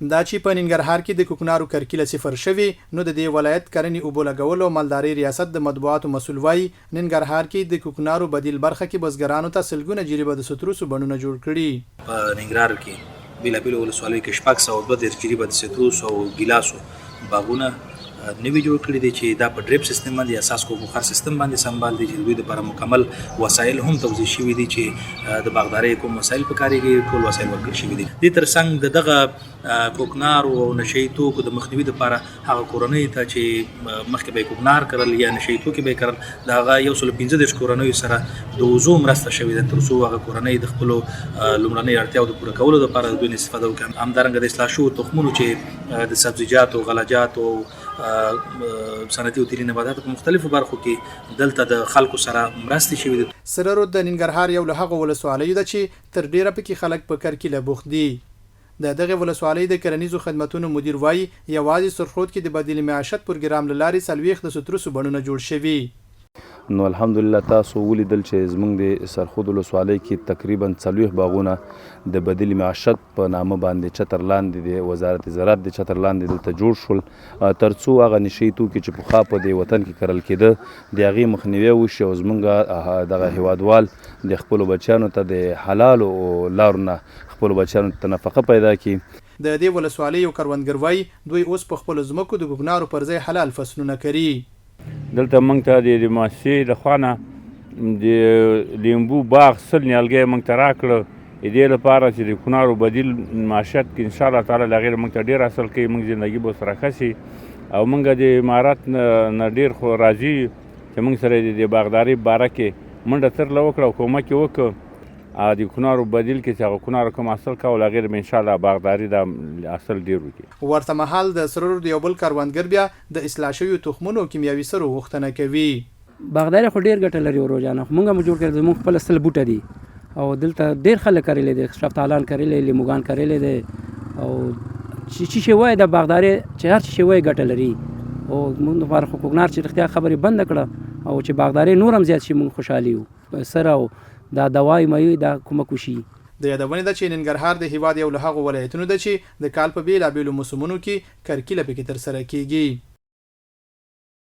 دا چې په ننګرهار کې د کوکنارو کرکیله صفر شوې، نو د دې ولایت کرنې اوبو لګولو او مالدارۍ ریاست د مطبوعاتو مسول وايي، ننګرهار کې د کوکنارو بدیل برخه کې بزګرانو ته سلګونه جریبه د ستروسو بڼونه جوړ کړي. په ننګرهار کې بېلابېلو ولسوالیو کې 632 جریبه د ستروسو او ګیلاسو باغونه نوي جوړ کړي دي چې دا په ډریپ سیستم باندې یا څاڅکو بخار سیستم باندې سمبال دي چې د دوی لپاره مکمل وسایل هم توزیع شوي دي چې د باغدارۍ کوم وسایل پکارېږي، ټول وسایل ورکړل شوي دي. دې ترڅنګ د دغه کوکنارو او نشه یي توکو د مخنیوي لپاره هغه کورنیو ته چې مخکې به یې کوکنار کرل یا نشه یي توکي به یې کرل، د هغه 135 کورنیو سره د وزو مرسته شوې ده ترڅو هغه کورنۍ د خپلو لومړنیو اړتیاو د پوره کولو لپاره د دوی نه استفاده وکړي. همدارنګه د اصلاح شوو تخمونو چې د سبزیجاتو، غلجاتو، صنعتي او تیلي نباتاتو په مختلفو برخو کې دلته د خلکو سره مرستې شوې دي. سره رود د ننګرهار یو له هغو ولسوالیو ده چې تر ډېره پکې خلک په کرکیله بوخت دي. د دغې ولسوالۍ د کرنیزو خدمتونو مدیر وايي، یوازې سرخ رود کې د بدیل معیشت پروګرام له لارې 40 د ستروسو بڼونه جوړ شوي. نو الحمدلله تاسو ولیدل چې زمونږ د سرخود ولسوالۍ کې تقریبا 40 باغونه د بدیل معیشت په نامه باندې چتر لاندې د وزارت زراعت د چتر لاندې دلته جوړ شول، ترڅو هغه نشه یي توکي چې پخوا په دې وطن کې کرل کېده د هغې مخنیوی وشي او زمونږ دغه هیوادوال د خپلو بچیانو ته د حلالو لارو نه خپلو بچیانو ته نفقه پیدا کړي. د دې ولسوالۍ یو کروندګر وايي، دوی اوس په خپلو ځمکو د کوکنارو پر ځای حلال فصلونه کري. دلته موږ ته د مؤسسې له خوا نه د لیمبو باغ 100 نیالګی موږ ته راکړه، د دې لپاره چې د کنارو بدیل معاشیت کې انشاءالله تعالی له هغې موږ ته ډېر حاصل کوي، موږ زندګي به ورسره ښه شي. او موږ د امارت نه ډېر خو راضي یو چې موږ سره د دې باغدارۍ په باره کې منډه ترله وکړه او کومک یې وکړ. د کنارو بدیل کې چې هغه کنارو کوم حاصل کاوه، له هغې به انشاءالله باغداري دا حاصل ډېر وکړي. ورته مهال د سره رود یو بل کروندګر بیا د اصلاح شویو تخمونو او کیمیاوي سرو غوښتنه کوي. باغداري خو ډېر ګټه لري ورور جانه، خو مونږ هم جوړ کړی، زمونږ خپله 100 بوټه دي او دلته ډېر خلک کرلي دي، شفتالان کرلي، لیموګان کرلي دي او چې شی وایي د باغداري چې هر څه شی وایي ګټه لري. او مونږ لپاره خو کوکنار چې رښتیا خبرې بنده کړه او چې باغداري نور هم زیات شي مونږ خوشحالي یو. سره او دا دوای مې دا کومک وشي. د یادونې ده چې ننګرهار د هېواد یو له هغو ولایتونو ده چې د کال په بېلابېلو موسمونو کې کرکیله پکې ترسره کېږي.